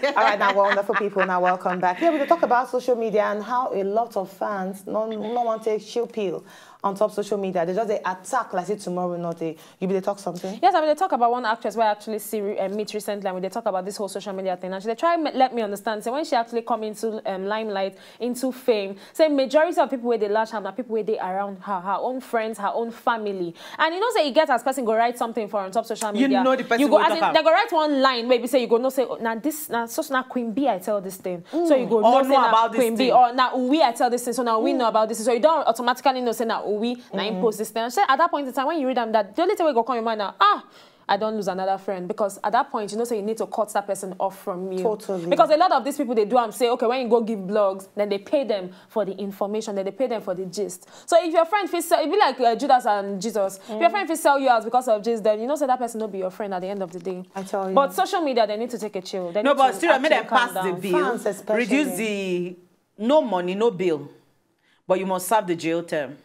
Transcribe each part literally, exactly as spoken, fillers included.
All right, now, wonderful people, now welcome back. Yeah, we dey talk about social media and how a lot of fans no, no want to take chill pill on top social media. They just dey attack like say tomorrow not day. You be dey talk something? Yes, I mean, they talk about one actress where I actually see re- uh, meet recently, and we dey talk about this whole social media thing. And she dey try me- let me understand. So when she actually come into um, limelight, into fame, say majority of people where they lash am na people where they around her, her own friends, her own family. And you know, say you get as person go write something for on top social media. You know the person You go wey as talk in, am. They go write one line, maybe say you go no say, oh, now this, now so now Queen B, I tell this thing. So you go Or know say know na about this Queen B, thing. Or now we, I tell this thing. So now we know about this thing. So you don't automatically know say now we, now him post this thing. So at that point in time, when you read them, that the only thing will go come your mind now, ah, I don't lose another friend, because at that point you know say you need to cut that person off from you. Totally. Because a lot of these people they do am say, okay, when you go give blogs, then they pay them for the information, then they pay them for the gist. So if your friend fit sell, it be like uh, Judas and Jesus. If your friend fit sell you out because of this, then you know say that person no be your friend at the end of the day. I tell you. But social media, they need to take a chill. They No, need but to still, I mean, actually dem pass calm the down. bill, Fans especially. Reduce the no money, no bill, but you must serve the jail term.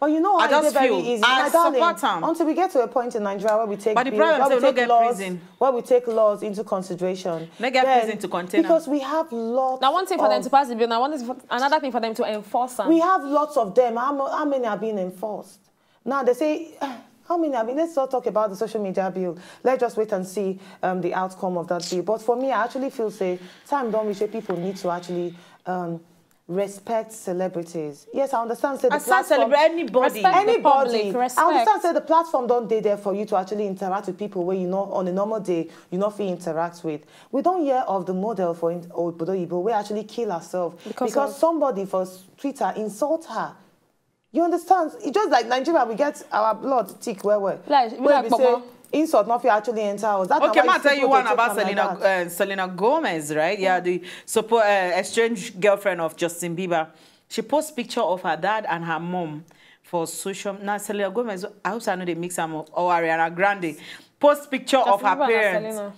But you know, I how e dey just very feel easy. I My darling, support am. Until we get to a point in Nigeria where we take But the bills, problem where say we we no take get laws, prison. Where we take laws into consideration. No get Then, prison to contain am. Because we have lots. Now one thing for of, them to pass the bill. Now one thing for, another thing for them to enforce. Am. We have lots of them. How, mo- how many are being enforced? Now they say, how many have been? Let's not talk about the social media bill. Let's just wait and see um, the outcome of that bill. But for me, I actually feel say time don reach wey people need to actually um, respect celebrities. Yes, I understand. Say the I start platform- celebrate anybody. Respect the Anybody. public, I respect. Understand say the platform don dey there for you to actually interact with people where you know on a normal day you no fit interact with. We don hear of the model for in- obodo oyibo wey actually kill herself Because because of- somebody for s- Twitter insult her. You understand? It's just like Nigeria, we get our blood thick well well. Like- Wey like be say Bobo. Insult no fit actually enter us. That na Okay, why ma you see tell you people one dey about take am Selena like that. uh, Selena Gomez, right? Yeah, the suppo- uh, exchange girlfriend of Justin Bieber. She posts picture of her dad and her mom for social. Now Selena Gomez, I hope I know they mix them up. Or Ariana Grande post picture of her Justin Bieber and parents. Selena.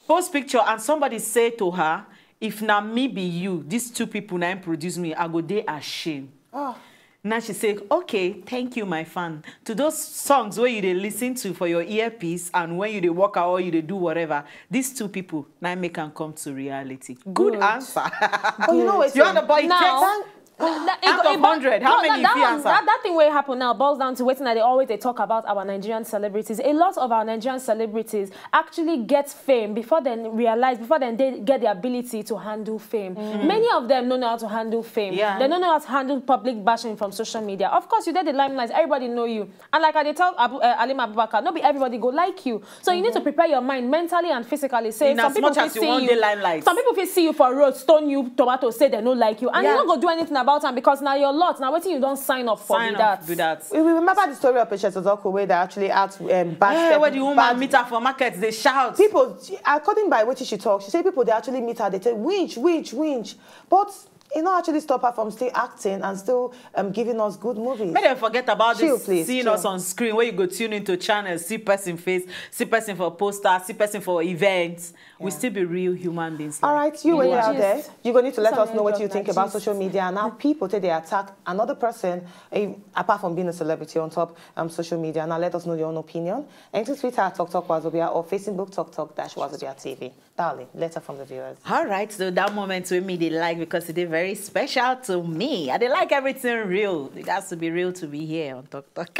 Post picture and somebody say to her, "If na me be you, these two people na im produce me, I go dey ashamed." Ah. Now she say, "Okay, thank you, my fan. To those songs where you dey listen to for your earpiece and when you dey work out or you dey do whatever, these two people now make am come to reality." Good, Good. Answer. But you know what? You want the boy Now- text? That- Out it- of it- hundred, how no, many that, if you that, answer? That, that thing where it happen now boils down to wetin I dey always dey talk about our Nigerian celebrities. A lot of our Nigerian celebrities actually get fame before they realize, before then they get the ability to handle fame. Many of them don't know how to handle fame. Yeah. They don't know how to handle public bashing from social media. Of course, you dey the limelight, everybody know you. And like I dey tell Abu, uh, Alim Abubakar, no be everybody go like you. So you need to prepare your mind mentally and physically. Say In some as people much fit as you see wan you. Dey limelight. Some people fit see you for road, stone you, tomato, say they no like you, and Yeah. You no go do anything about am because now your lot, now wetin you don sign up for Sign be up, that. do that. We we remember the story of Patience Ozoku where they actually act um, bad. Yeah, step- where the woman bad- meet her for market, they shout. People, according by what she talks, she say people they actually meet her, they say winch, winch, winch. But it not actually stop her from still acting and still um, giving us good movies. Make dem forget about Chill, this please, seeing chill. Us on screen where you go tune into channels, see person face, see person for poster, see person for events. We still be real human beings. All like right, you where you Yeah. out there, Gist. you gonna need to let Some us know what end you of think that about gist. Social media and how people take they attack another person, eh, apart from being a celebrity on top um, social media. Now let us know your own opinion. And to Twitter at Talk Talk Wazobia or Facebook Talk Talk Dash Wazobia T V. Darling, letter from the viewers. All right, so that moment with me they like because it is very special to me. I they like everything real. It has to be real to be here on Talk Talk.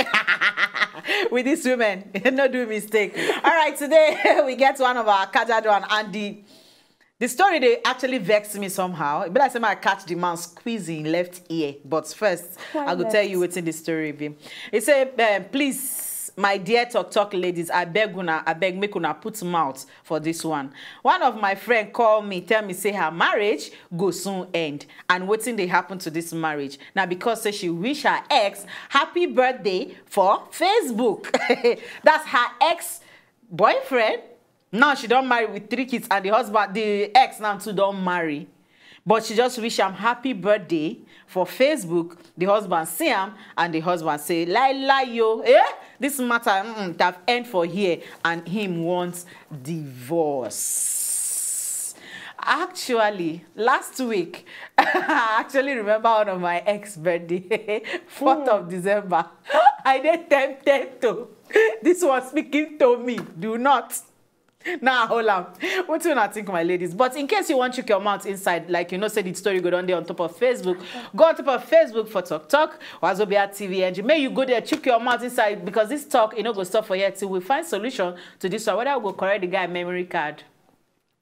With these women, no do mistake. All right, today we get one of our Kajadu and Andy. The story they actually vexed me somehow. But I say I catch the man squeezing left ear. But first, Why I go left? Tell you what's in the story be. He said, um, "Please, my dear Talk Talk ladies, I beg una, I beg make una put mouth for this one. One of my friend call me, tell me say her marriage go soon end, and wetin dey happen to this marriage. Now because say she wish her ex happy birthday for Facebook." That's her ex boyfriend. Now she don marry with three kids, and the husband, the ex now too don marry. But she just wish am happy birthday for Facebook. The husband see am, and the husband say, "Lie, lie, yo, eh? This matter, mm, it have end for here," and him wants divorce. Actually, last week, I actually remember one of my ex birthday, fourth of December. I dey tempted to. This was speaking to me. Do not. Now hold on. What do you not think, my ladies? But in case you want to chook your mouth inside, like you know, say the story go down there on top of Facebook. Go on top of Facebook for Talk Talk, Wazobia T V N G. May you go there, chook your mouth inside, because this talk, you know, go stop for here till we find solution to this one. Whether we go correct the guy memory card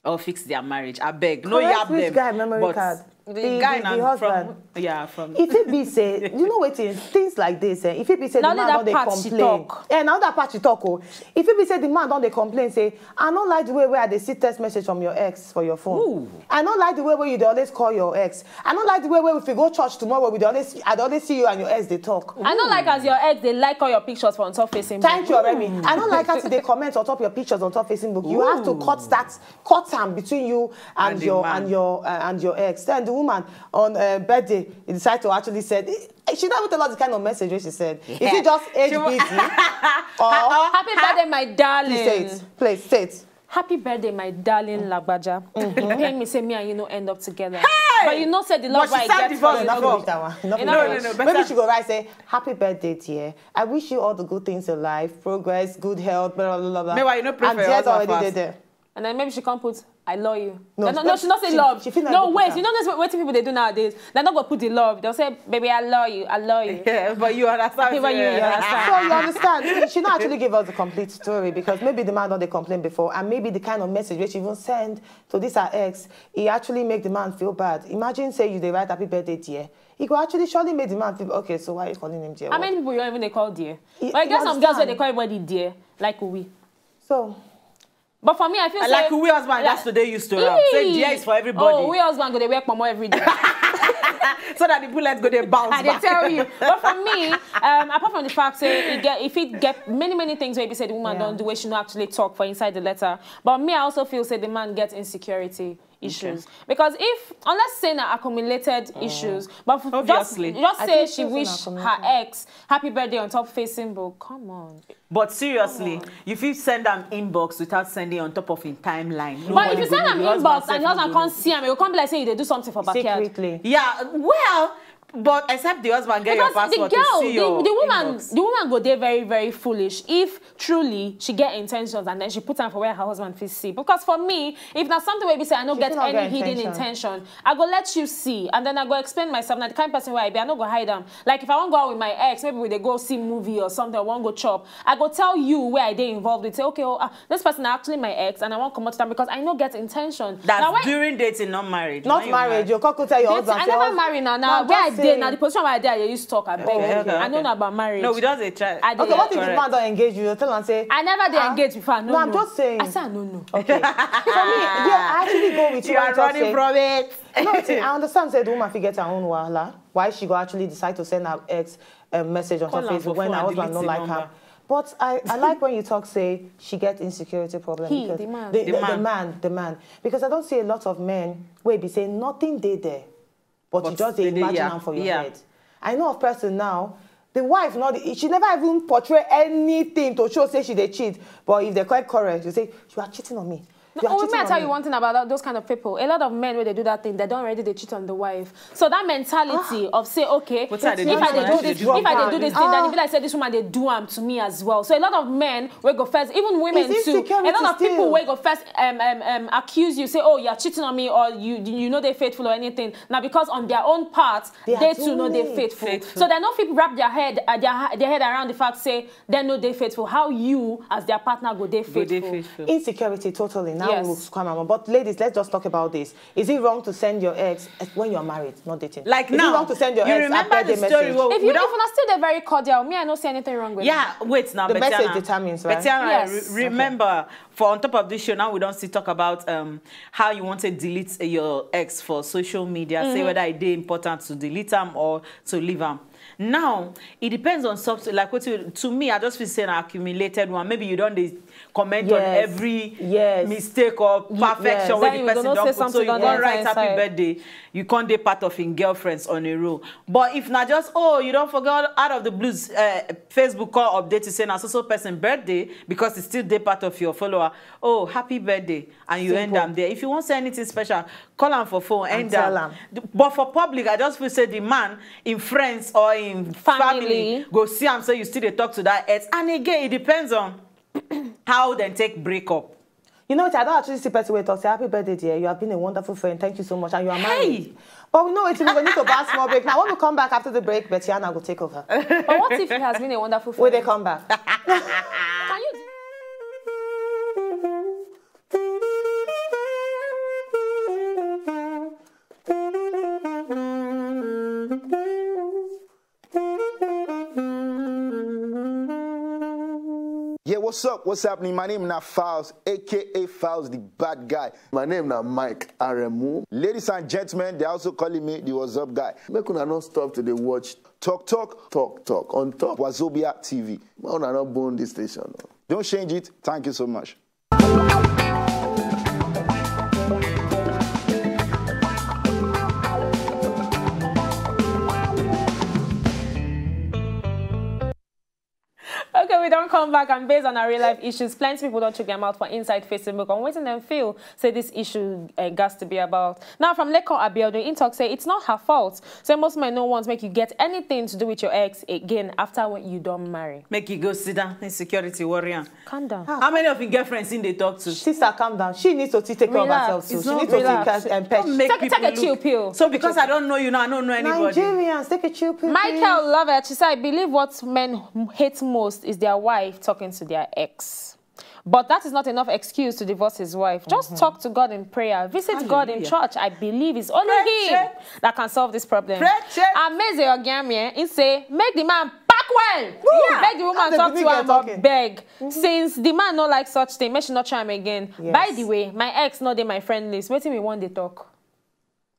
or fix their marriage. I beg. No Correct yab which them. Guy memory But card. The, The- guy the- now the husband. From, yeah, from If it be say, you know what is things like this, eh? If it be say Na the only man that don dey part she complain. Talk. Eh, now that part she talk, oh. If it be say the man don dey complain, say, I don't like the way where I dey see text message from your ex for your phone. Ooh. I don't like the way where you dey always call your ex. I don't like the way where if you go church tomorrow, we dey always, I dey always see you and your ex dey talk. I don't like as your ex dey like all your pictures for on top Facebook. Thank you, Remy. I don't like how they comment on top your pictures on top Facebook. You have to cut that, cut am between you and, And the your man. and your uh, and your ex. Then the woman on uh, birthday, he decided to actually said, eh, she never tell us the kind of message wey she said. Is Yeah. It just H She wa- B D or Happy birthday, my darling. Please say it. Please say it. Happy birthday, my darling Lagbaja. It pain me say me and you no end up together. Hey! But you know say the love But she I said get the for verse you. Not before. With that one. Not You with know- that No, one. no, no, but Maybe that- she go right say, happy birthday, dear. I wish you all the good things in life, progress, good health, blah blah blah. blah. Meanwhile, you no pray And for your yet husband already fast. Did there. And then maybe she can't put I love you. No, No, no, she no, not- she not say she- love. she fit not No, even wait. put You am. know this what people they do nowadays. They're not gonna put the love. They'll say, baby, I love you. I love you. Yeah, but you understand. But you, you understand. So you understand? She not actually give us the complete story because maybe the man don dey complain before, and maybe the kind of message which she even send to this her ex, he actually make the man feel bad. Imagine say you dey write happy birthday, dear. He go actually surely make the man feel okay. So why are you calling him dear? How many people you don't even dey call dear? You- But I you guess some girls where understand? They call everybody dear, like we. So But for me, I feel Like say we husband, that's today used to rap. Say dear is for everybody. Oh, we husband go they wear pomo every day. So that the bullet go they bounce I dey back. Tell you. But for me, um, apart from the fact say it get, if it get many many things where you say the woman Yeah. Don't do where she no actually talk for inside the letter. But me, I also feel say the man get insecurity issues because if unless say na accumulated issues, but f- Obviously. just just I say think she it's wish an her accumulated. Ex happy birthday on top Facebook. Come on. But seriously, you fit send am inbox without sending on top of in timeline. No But if one you go send know, am the husband inbox sef and no husband go can't see am, you come be like say you dey do something for backyard. Secretly. Yeah, well, but except the husband get your Because the password to girl, see your the, the woman, inbox. The woman go there very, very foolish if truly she get intentions and then she put on for where her husband fit see. Because for me, if na something where be say I no She get fit not any get hidden intention. Intention, I go let you see, and then I go explain myself. Now the kind person where I be, I no go hide am. Like if I wan go out with my ex, maybe we dey go see movie or something, I wan go chop. I go tell you where I dey involved with. Say okay, oh, ah, this person na actually my ex, and I wan comot with am because I no get intention. That's Now, when- during dating, not married. Not When you married. marry. You can't go tell your Yes, husband. I Say, never "Oh, marry now. no, Now I'm where I just dey saying." now, the position where I dey, I dey use talk. I beg. Oh, okay. I know about marriage. No, we just dey try. I dey Okay, what if the correct. Man don't engage you? You tell and say, I never dey "Ah, engage before. No, no, I'm no. Just saying. I say I no know. Okay. For me, yeah, I actually go with you. You When are you talk running say, from it. No, see, I understand. Say the woman fit get her own wahala. Why she go actually decide to send her ex a message on Call top am for Facebook when phone her and husband no delete like the her. number. But I, I like when you talk say she get insecurity problem. He, Because the man. The, The the, the man. Man, the man. Because I don't see a lot of men where be saying nothing dey there, but, you But just dey they dey, imagine yeah, am for your yeah. Head. I know of person now. The wife not she never even portray anything to show say she dey cheat. But if they quite correct, you say you are cheating on me. You are Oh, cheating may I on tell me. You one thing about that, those kind of people? A lot of men where they do that thing, they don't already they cheat on the wife. So that mentality of say, okay, What are they if I doing? dey do this, This wrong if I dey do part. this thing, then Ah. if I say this woman they do am to me as well. So a lot of men will go first, even women It's too. A insecurity lot of people still. Will go first um, um, um, accuse you, say, oh, you're cheating on me, or you you know they faithful or anything. Now because on their own part, They they, are too know doing they it. Faithful. Faithful. So they no fit wrap their head uh, their, ha- their head around the fact say they know they faithful. How you as their partner go they Go dey faithful? Faithful. Insecurity totally. Now Yes. We'll come on. But ladies, let's just talk about this. Is it wrong to send your ex when you're married, not dating? Like Is now, it wrong to send your you ex remember a birthday the story message? where If we you don't if una still dey very cordial, me I no see anything wrong with Yeah, it. Wait now, The message Betiana. Determines, right? Betiana, Yes. re- remember, for on top of this show now, we don't still talk about um how you want to delete your ex for social media, say Mm-hmm. whether it dey important to delete them or to leave them. Now, it depends on something. Like what you, to me, I just feel saying an accumulated one. Maybe you don't dey comment on Yes. Every Yes. mistake or Ye- perfection yes. When Then the you person go know don't say put. So something you don go dey write enter happy inside. Birthday. You can't dey part of in girlfriends on a row. But if not just, oh, you don't forget out of the blues uh, Facebook call update to say na so so person birthday because it's still day part of your follower. Oh, happy birthday, and you Simple. End them there. If you want say anything special, call am for phone, end tell am. Am. But for public, I just feel say the man in friends or in family, Family. Go see am say you still dey talk to that ex. And again, it depends on how dem take break up. You know what? I don't actually see person wey talk say, "Happy birthday, dear. You have been a wonderful friend. Thank you so much." And you are married. Hey! But we know it's, we need to buy a small break. Now, when we come back after the break, Betiana will take over. But what if he has been a wonderful friend? When they come back. Can you? Yeah, what's up? What's happening? My name is Files, A K A Files, the bad guy. My name is Mike Aremu. Ladies and gentlemen, they're also calling me the What's Up guy. Make una not stop to the watch Talk Talk, Talk Talk on top Wazobia T V. Make una not bone this station. Don't change it. Thank you so much. Okay, we don't come back, and based on our real life issues, plenty people don't check them out for inside Facebook on waiting them feel say this issue uh, gas to be about. Now, from Leko Abiodun, in talk say it's not her fault. Say most men no want make you get anything to do with your ex again after when you don't marry. Make you go sit down, insecurity warrior. Calm down. How many of your girlfriends in they talk to? Sister, calm down. She needs to take care of herself. So she needs to take care and pet. Take, take a chill pill. So because I don't know you now, I don't know anybody. Nigerians, take a chill pill. Michael Lovett, she said, I believe what men hate most is their wife talking to their ex. But that is not enough excuse to divorce his wife. Just mm -hmm. talk to God in prayer. Visit Hallelujah. God in church. I believe it's only Pray Him that can solve this problem. Ameze Ogiamie, he say, make the man pack well. Yeah. Make the woman talk to him or beg. Mm -hmm. Since the man no like such thing, make she not try him again. Yes. By the way, my ex not in my friend list. Waiting me one day talk.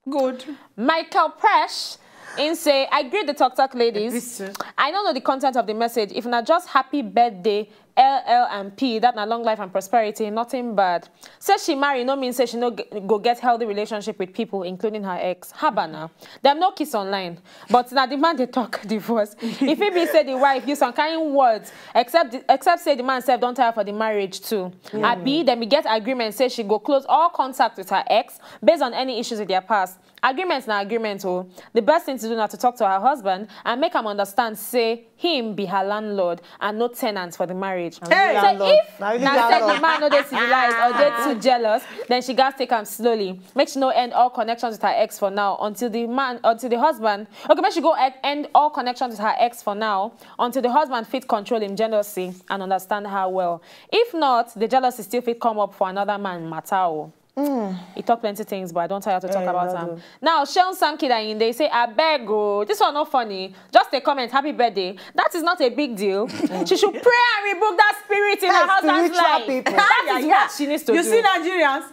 Good. Michael Presh, in say, I greet the Talk Talk ladies. I don't know the content of the message. If not just happy birthday, L L and P, that na long life and prosperity, nothing bad. Say she marry, no mean say she no go get healthy relationship with people, including her ex. Habana. Them no kiss online. But now the man they talk divorce. If he be say the wife use some kind words, except except say the man self don't tire for the marriage too. Yeah. Abi, then we get agreement say she go close all contact with her ex based on any issues with their past. Agreement na agreement o. The best thing to do na to talk to her husband and make am understand say him be her landlord and no tenant for the marriage. Hey! So if na say the man no dey civilized or dey too jealous, then she gats take am slowly. Make she no end all connections with her ex for now until the man, until the husband. Okay, make she go end all connections with her ex for now until the husband fit control him jealousy and understand her well. If not, the jealousy still fit come up for another man matter o. Mm. He talk plenty things, but I don't tire to talk eh, about him. Now, Sheon Samkida in they say, I beg, oh, this one not funny. Just a comment, happy birthday. That is not a big deal. She should pray and rebuke that spirit in her husband's life. People. That is yeah, what yeah. she needs to you do. You see Nigerians?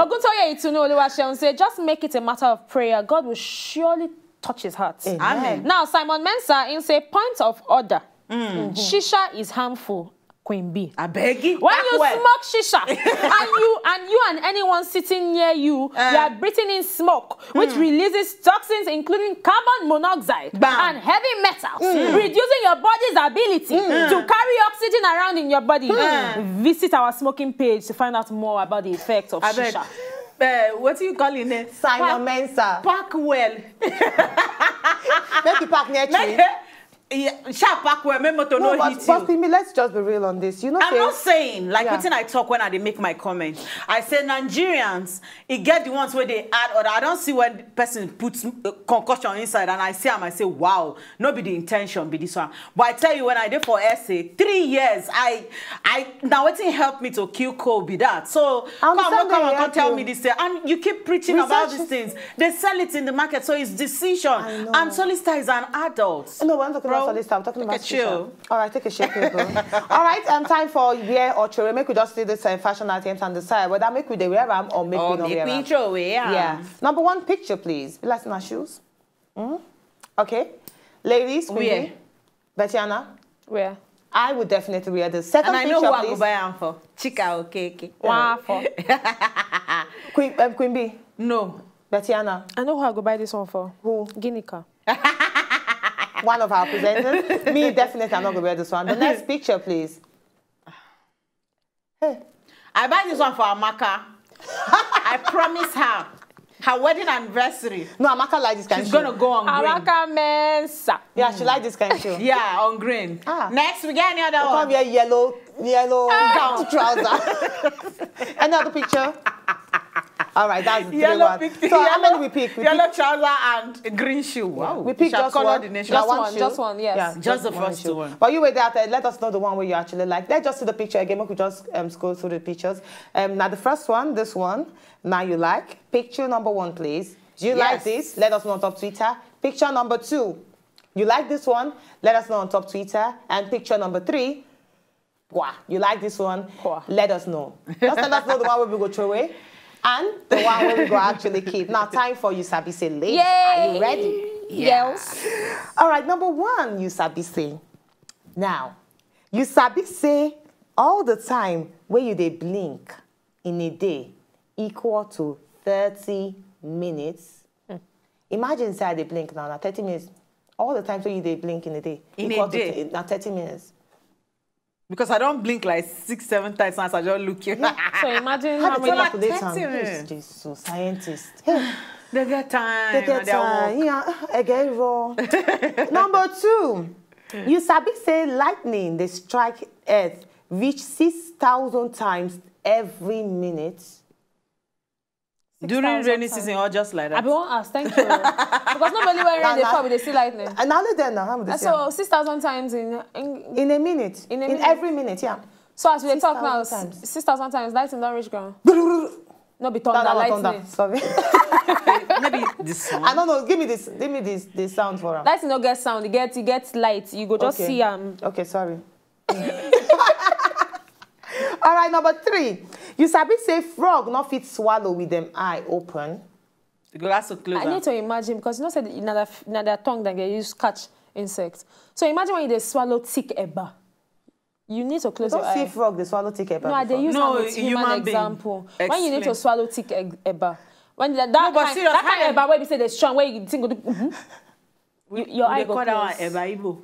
Oguntoye Itunu Oluwaseun say, just make it a matter of prayer. God will surely touch his heart. Amen. Amen. Now, Simon Mensah in say, point of order. Mm. Shisha is harmful. Queen B. I beg you. When you well. smoke shisha and you and you and anyone sitting near you, uh, you are breathing in smoke, which mm. releases toxins including carbon monoxide Bam. and heavy metals, mm. reducing your body's ability mm. to carry oxygen around in your body. Mm. Visit our smoking page to find out more about the effects of I shisha. Uh, what do you call it? Simon Mensa. Pack well. Make you pack near tree. Yeah, sharp back where my motor no, no but, hit but you. But let's just be real on this. You know, I'm say, not saying like yeah. Wetin I talk when I dey make my comment. I say Nigerians, e get the ones where they add or I don't see when person puts uh, concussion inside and I see am, I say wow, no be the intention be this one. But I tell you when I did for essay three years, I I now wetin help me to kill cold be that. So come no come and come tell me this thing. And you keep preaching about these things. They sell it in the market, so it's decision. And Solista is an adult. No, we're not talking Bro, about Solista. We're talking about chill. All right, take a shake, people. All right, um, time for yeah or true. Make we just see this uh, fashion items and decide whether make we they wear them or make oh, we not wear them. Yeah. Number one picture, please. You like my shoes? Mm? Okay. Ladies, Queen. Betiana. Where? I would definitely wear the second and I picture, know who please. I go buy them for. Chika Okeke. Wow, for. Queen, um, Queen B. No. Betiana. I know who I go buy this one for. Who? Ginika. One of our presenters. Me, definitely, I'm not going to wear this one. The next picture, please. Hey. I buy this one for Amaka. I promise her. Her wedding anniversary. No, Amaka like this kind She's shoe. Gonna go on green. Amaka Mensah. Yeah, she like this kind shoe. Yeah, on green. Ah. Next, we get any other Come one? Wear yellow, yellow Gown. trouser. Any other picture? All right, that's the three Yellow one. picture. So how many we pick? We Yellow pick, trouser and green shoe. Wow. We pick Shall just color one. The nation. Just one one, shoe? just one, yes. Yeah, Just the first shoe. One. But you were there. Let us know the one where you actually like. Let's just see the picture again. We could just um, scroll through the pictures. Um, now the first one, this one. Now you like picture number one, please. Do you like Yes. This? Let us know on top Twitter. Picture number two. You like this one? Let us know on top Twitter. And picture number three. Wow, you like this one? Wow. Let us know. Just let us know the one we go throw away and the one we go actually keep. Now, time for You Sabi Say Late. Yay! Are you ready? Yes. All right, number one, You Sabi Say. Now, You Sabi Say all the time where you dey blink in a day equal to thirty minutes. Imagine say I dey blink now, na thirty minutes. All the time so you dey blink in a day In a equal day. to na thirty minutes. Because I don't blink like six, seven times since I just look you. So imagine How how the many. thing calculate am? thirty Yes, minutes. Jesus, scientist. Hey, They get time. they get They work. time. Yeah, I get it wrong. Number two, you sabi say lightning dey strike earth reach six thousand times every minute. During 6,000 rainy times. season or just like I that. be wan ask, thank you. Because nobody wear rain dey fall, we dey see lightning. And now then, now how Eh, this So six thousand times in, in In a minute. In a In minute. Every minute, yeah. So as we dey talk now, 6,000 times. Six thousand times lightning don reach ground. No be thunder, Thunder, lightning. thunder. Sorry. Maybe this one. I don't know. Give me this. Give me this. This sound for am. Lightning no get sound. E get e get light. You go just Okay. See am. Okay, sorry. All right, number three. You sabi say frog no fit swallow with them eye open. You go have to close I am. Need to imagine because you know say na their na their tongue dem dey use catch insects. So imagine when you dey swallow thick eba. You need to close Don't your see eye. Frog dey swallow thick eba. No, I dey Before. Use No, am with a human human being. Example. When you need to Explain. Swallow thick eg- eba. When that, No, that but kind, serious, that how kind dem- eba wey be say dey strong, where you think go do, mhm. You- your eye They go call that one close. Eba Igbo.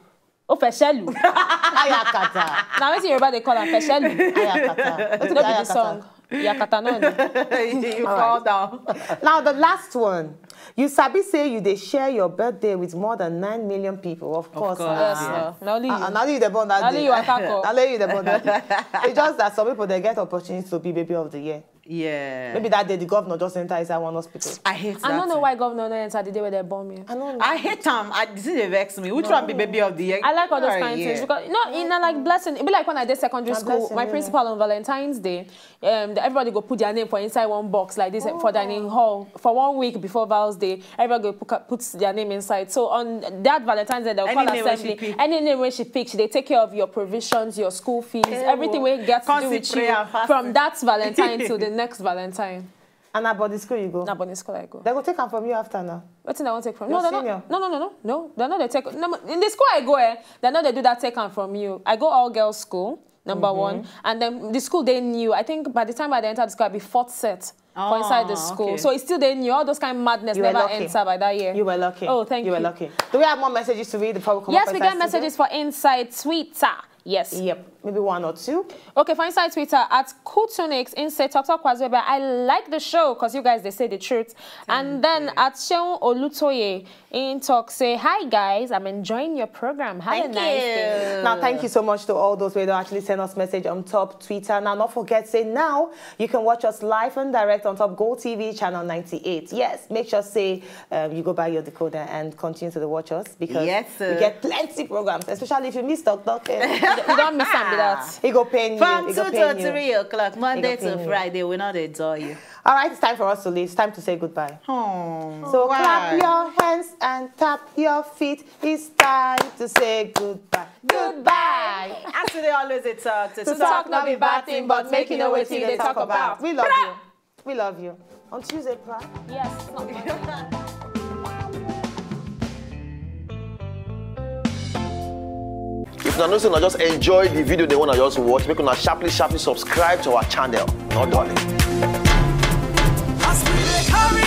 Oh, feshelu. Ayakata. Na wetin Yoruba dey call am, feshelu. Ayakata. Wetin No be be the ayakata? Song. Yakata no. You fall down. Now the last one. You sabi say you dey share your birthday with more than nine million people. Of course. course. Yes, Ah. na. Na only you. Uh, na only you dey born that Na only day. you waka come. Na only you dey born that day. It's just that some people dey get opportunity to be baby of the year. Yeah. Maybe that day the governor just enter inside one hospital. I hate that. I don't know thing. Why governor no enter the day where they born me. I don't know. I hate am. I this dey vex me. Which one be baby of the year? I like all those Right, kind of things yeah. Because no, in a, like blessing. It be like when I did secondary Na school. blessing, My yeah. Principal on Valentine's Day, um, the- everybody go put their name for inside one box like this for dining hall for one week before Val's Day. Everybody go put, put their name inside. So on that Valentine's Day, they'll Any call name wey assembly. She pick. Any name where she pick, she they take care of your provisions, your school fees, everything wey gets to do Constant with prayer you and fasting. From that Valentine till the next Valentine. And na boarding school you go. Na boarding school I go. They go take am from you after now. Wetin dem wan take from Your no, no, senior. No, no, no, no, no. Dem no dey take. No, in the school I go, eh, dem no dey do that take am from you. I go all girls school, number one, and then the school dey new. I think by the time I dey enter the school, I be fourth set for inside the Ah, school. Okay. So e still dey new. All those kind of madness You were never lucky. enter by that year. You were lucky. Oh, thank You you. were lucky. Do we have more messages to read before we come Yes, up we inside get messages for inside Twitter. Yes. Yep, maybe one or two. Okay, for inside Twitter at Cool Tunics in say talk talk was baby. I like the show because you guys they say the truth. And then at Seun Olutoye in talk say hi guys, I'm enjoying your program. Have a nice day. Now, thank you so much to all those who don't actually send us message on top Twitter. Now, don't forget, say now you can watch us live and direct on top Go T V channel ninety-eight. Yes, make sure say um, you go buy your decoder and continue to watch us because Yes, we sir. Get plenty programs, especially if you miss Talk Talk. Eh, You don't miss am be that. it go pain you. From It go two pain to you. Three o'clock, Monday It go to pain you. Friday, we not enjoy you. All right, it's time for us to leave. It's time to say goodbye. Oh, So why? Clap your hands and tap your feet. It's time to say goodbye. Goodbye. As they always dey talk, to To talk no be bad thing, but make you know wetin you dey talk about. We love you. We love you. On Tuesday, pra. Yes. If una know say una just enjoy the video, they wanna just watch, make una sharply, sharply subscribe to our channel. No darling. As we dey carry